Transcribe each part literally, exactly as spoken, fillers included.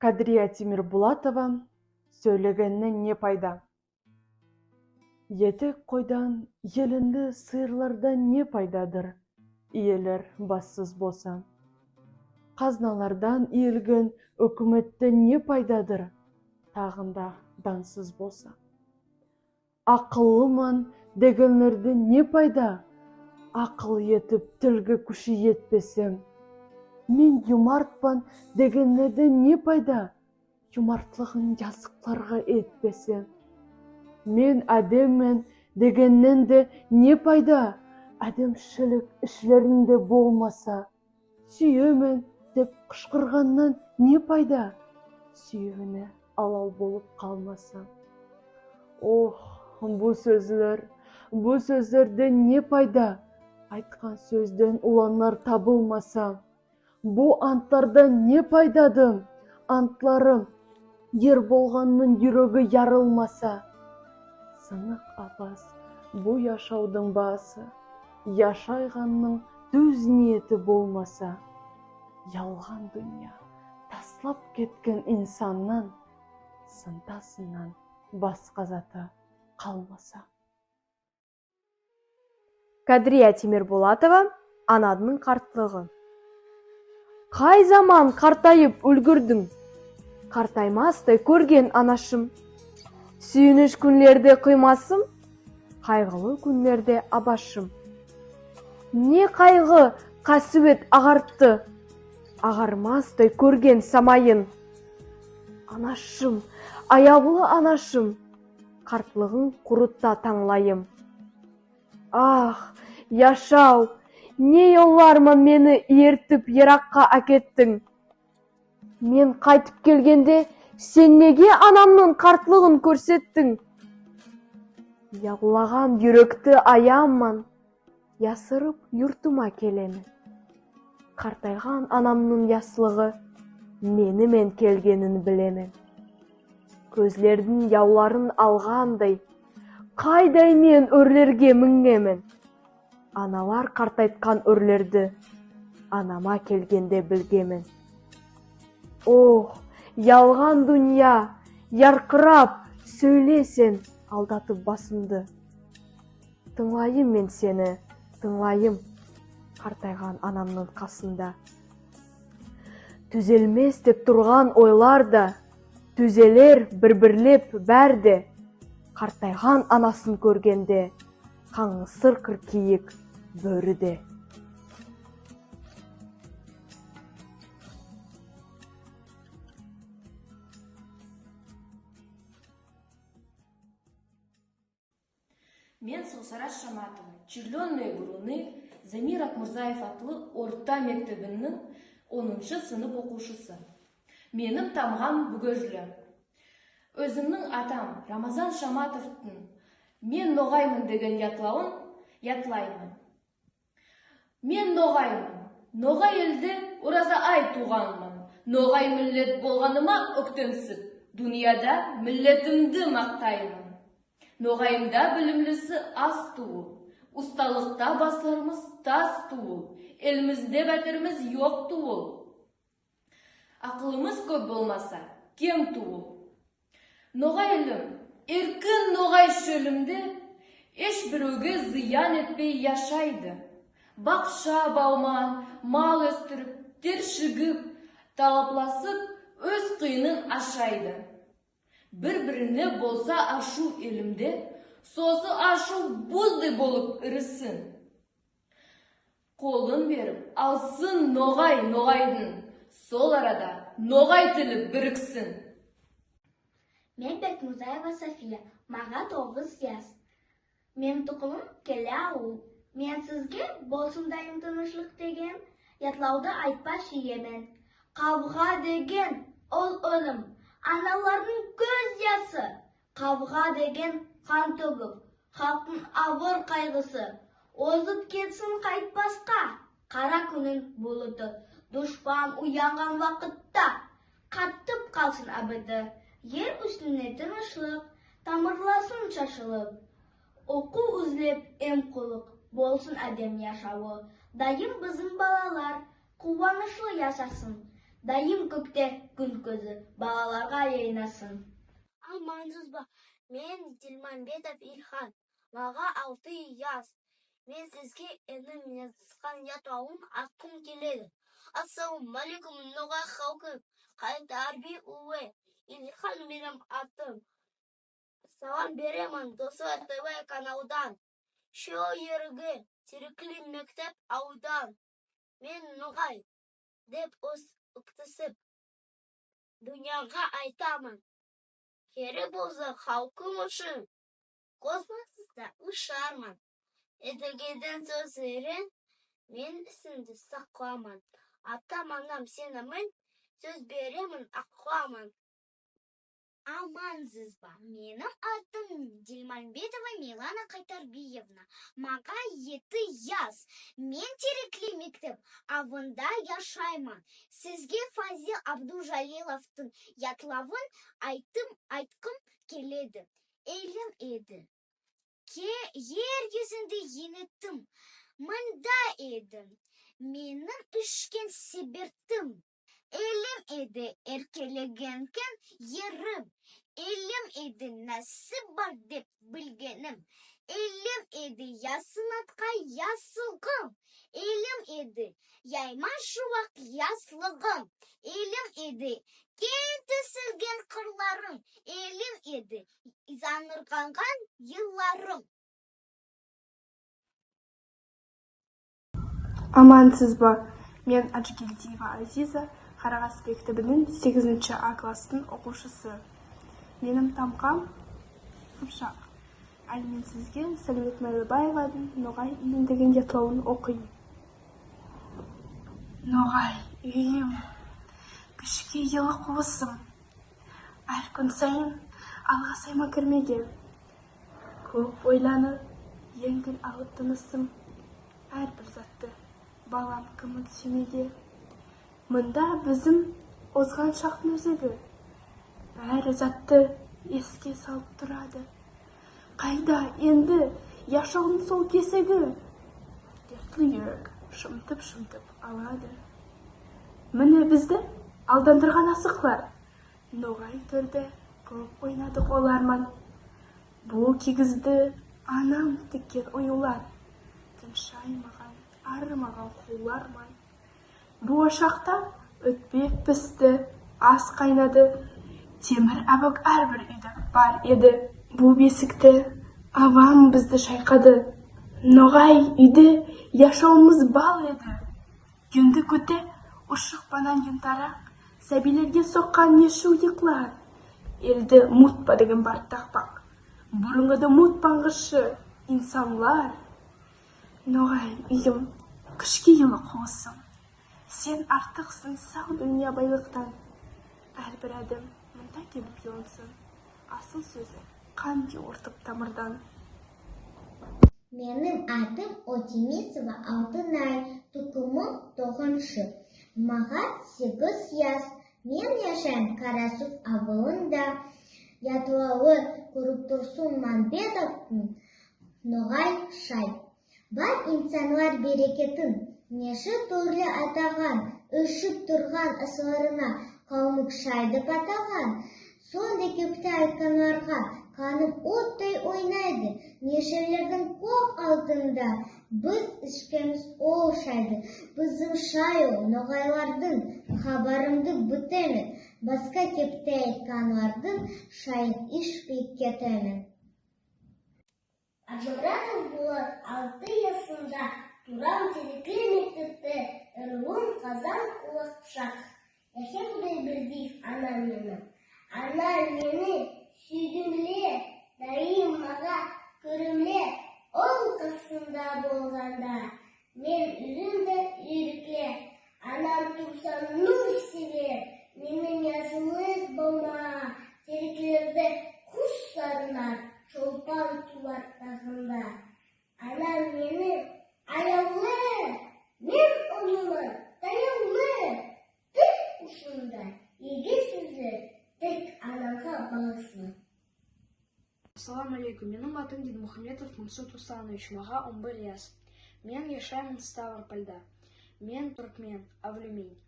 Кадрия Тимирбулатова. Соьйлегеннен не пайда? Етек койдан, елинли сыйырлардан не пайдадыр, иелер бассыз болса? Казналардан ийилген оькиметтен не пайдадыр, тагында дансыз болса? Акыллыман дегенлерден не пайда, акыл етип тилге куьши етпесе? Мен юмартпан дегенлерден не пайда, юмартлыгынъ языкларга етпесе? Мен аьдеммен дегеннен де не пайда, аьдемшилик ислеринъде болмаса? Суьемен деп кышкырганнан не пайда, суьегинъ алал болып калмаса? Ох, бу соьзлер, бу соьзлерден не пайда, айткан соьзден уланлар табылмаса? Бу антлардан не пайдады, антлары ер болганнынъ юреги ярылмаса? Сынык апас, бу яшавдынъ баасы, яшайганнынъ туьз ниети болмаса? Ялган дуныя таслап кеткен инсаннынъ сынтасыннан баска заты калмаса. Кадрия Тимирбулатова. Анадынъ картлыгы. Кай заман картайып уьлгирдинъ, картаймастай коьрген анашым? Суьйиниш куьнлерде кыймасым, кайгылы куьнлерде абашым. Не кайгы, касивет агартты агармастай коьрген самайын? Анашым, аявлы анашым, картлыгынъ курытты танълайым. Ах, яшав, не йоллар ман мени эртип йыракка аькеттинъ? Мен кайтып келгенде, сен неге анамнынъ картлыгын коьрсеттинъ? Явлаган юректи аяман, ясырып юртыма келемен. Картайган анамнынъ яслыгы мени мен келгенин билемен. Коьзлердинъ явларын алгандай, кайдай мен оьрлерге мингемен. Аналар картайткан оьрлерди анама келгенде билгемен. Ох, ялган дуныя, яркырап соьйле сен, алдатып басымды. Тынълайым мен сени, тынълайым, картайган анамнынъ касында. Туьзелмес деп турган ойлар да, туьзелер бир-бирлеп баьри де, картайган анасын коьргенде, канъгысыр кыркийик боьри де. Мен Савсара Шаматова, «Червленые буруны», Замир Акмурзаев атлы орта мектебининъ оныншы сынып окувшысы. Меним тамгам Буьгежли. Оьзимнинъ атам Рамазан Шаматовтынъ «Мен ногайман» деген ятлавын ятлайман. Мен ногайман, ногай элде Ораза ай тувганман. Ногай миллет болганыма оьктемсип, дунияда миллетимди мактайман. Ногайымда билимлиси аз тувыл, усталыкта басларымыз тас тувыл, элимизде баьтеримиз йок тувыл. Акылымыз коьп болмаса, кем тувыл. Ногай элим, эркин ногай шоьлимде эш биревге зыян этпей яшайды. Бакша бавман, мал оьстирип, тер шигип, талапласып, оьз кыйынын ашайды. Бир-бирине болса ашув элимде, сосы ашув буздай болып ирисин. Колын берип алсын ногай ногайдынъ, сол арада ногай тили бириксин. Мен Бекмурзаева София, мага тогыз яс. Меним тувылым Келли авыл. Мен сизге «Болсын дайым тынышлык» деген ятлавды айтпа суьемен. Кавга деген — ол оьлим, аналардынъ коьз ясы. Кавга деген — кан тоьгуьв, халктынъ авыр кайгысы. Озып кетсин кайтпаска кара куьннинъ булыты. Душпан уянган вакытта катып калсын аьбеди. Ер уьстине тынышлык тамырласын шашылып. Окув излеп эм куллык, болсын аьдем яшавы. Дайым бизим балалар куванышлы яшасын. Дайым коькте куьн коьзи балаларга яйнасын. Амансызба, мен Дилмамбетов Илхан. Мага алты яс. Мен сизге эним язган ятлавын окыгым келеди. Ассалам алейкум, ногай халкым. Кайтарбий улы, Илхан меним атым. Салам беремен, дослар, ТВ каналдан. Шо ерге Терекли-Мектеб авылдан. Мен ногай деп оьз оьктесип, дуныяга айтаман. Керек болса халкым уьшин космосты да ушарман. Этеген соьзлерин мен эсимде сакламан. Атам-анам сенемен, соьз беремен, акламан. Амансызба? Меним атым Дилмамбетова Милана Кайтарбиевна. Мага ети яс. Мен Терекли-Мектеб авылында яшайман. Сизге Фазиль Абдулжалиловтынъ ятлавын айтым, айткым келеди. Элим эди. Ке-, ер юзинде еннетим. Мунда эди меним оьскен Сибирьим. Элим эди эркелеген ерим. Элим эди насип бар деп билгеним. Элим эди ясын аткан яслыгым. Элим эди яйма шувак яслыгым. Элим эди кенъ теселген кырларым. Элим эди занырганган йылларым. Амансызба? Мен Аджигельдиева Азиза, Карагас мектебининъ сегизинши А класстынъ окувшысы. Меним тамкам Кыпшак. Аьли мен сизге Салимет Майлыбаевадынъ «Ногай уьйим» деген ятлавын окыйым. Ногай уьйим, кишкей йылы кувысым. Аьр куьн сайын алгасайман кирмеге. Коьп ойланып, енъил алып тынысым. Аьр бир затты балам кимик суьймеге. Мунда бизим озган шактынъ оьзеги. Аьр затты эске салып турады. Кайда энди яшавдынъ сол кесеги? Дертли юрек шымтып-шымтып алады. Мине бизди алдандырган асыклар. Ногай тоьрде коьп ойнадык олар ман. Бу кийизди анам тиккен оювлар. Тыншаймаган, арымаган куллар ман. Бу ошакта оьтпек писти, ас кайнады. Темир аьвек аьр бир уьйде бар эди. Бу бесикте авам бизди шайкады. Ногай уьйде яшавымыз бал эди. Куьнди куьте ушык пан янъ тарак, саьбийлерге соккан неше йыйыклар. Элди мутпа деген бар такпак. Бурынгыды мутпанъызшы, инсанлар. Ногай уьйим, кишкей йылы кувысым. Сен артыксынъ сав дуныя байлыктан. Аьр бир аьдем мунда келип ювынсын. Асыл соьзи кан ювыртып тамырдан. Меним атым Отемисова Алтынай, тукымым тогыншы. Мага сегиз яс. Мен яшайман Карасув авылында. Ятлавы Куруптурсун Мамбетовтынъ «Ногай шай». Бар инсанлар берекетин неше туьрли атаган, ишип турган асларына калмык шай деп атаган. Сондай кепте айтканларга каным оттай ойнайды. Нешелердинъ коьк алдында биз ишкенбиз ол шайды. Бизим шай ол ногайлардынъ, хабарымды битемен. Баска кепте айтканлардынъ шайын ишпей кетемен. Аджимуратов Болат алты ясында, турам Терекли-Мектебте, рувым Казан, Кулакшак. Яхья Кудайбердиев «Анам мени». Анам мени, суьйдинъле, дайым мага коьринъле, ол касымда болганда. Мен оьзим де юрекле, анам турса нур себер, меним ясылык болма, тереклерде куш сарынар, шолпан тувар тагында. Анам меним аявлы, мен онынъ таявлы, тил ушында ийги соьзлер, тек анамга багыслы. Ассаламу алейкум. Меним атым Дидмухаметов Мансур Русланович, мага он бир яс. Мен яшайман Ставропольда. Мен туьркмен, Авлюмень.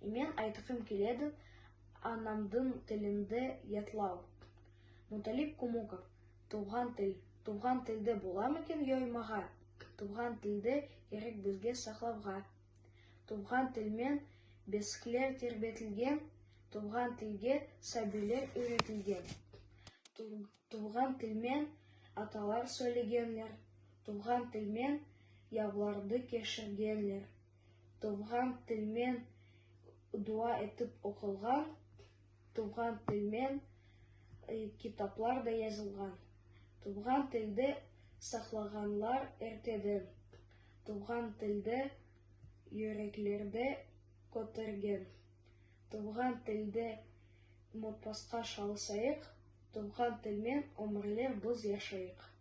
Мен айткым келеди анамдынъ тилинде ятлав. Муталип Кумуков. Тувган тил. Тувган тилди боламы экен йоймага? Тувган тилди керек бизге саклавга. Тувган тил мен бесиклер тербетилген, тувган тилге сабийлер уьйретилген. Тув- Тувган тил мен аталар соьйлегенлер, тувган тил мен явларды кеширгенлер. Тувган тил мен дуа этип окылган, тувган тил мен, э, китаплар да язылган. Тувган тилди саклаганлар эртеден. Тувган тилди юреклерде коьтерген. Тувган тилди мутпаска шалысайык, тувган тил мен оьмирлер биз яшайык.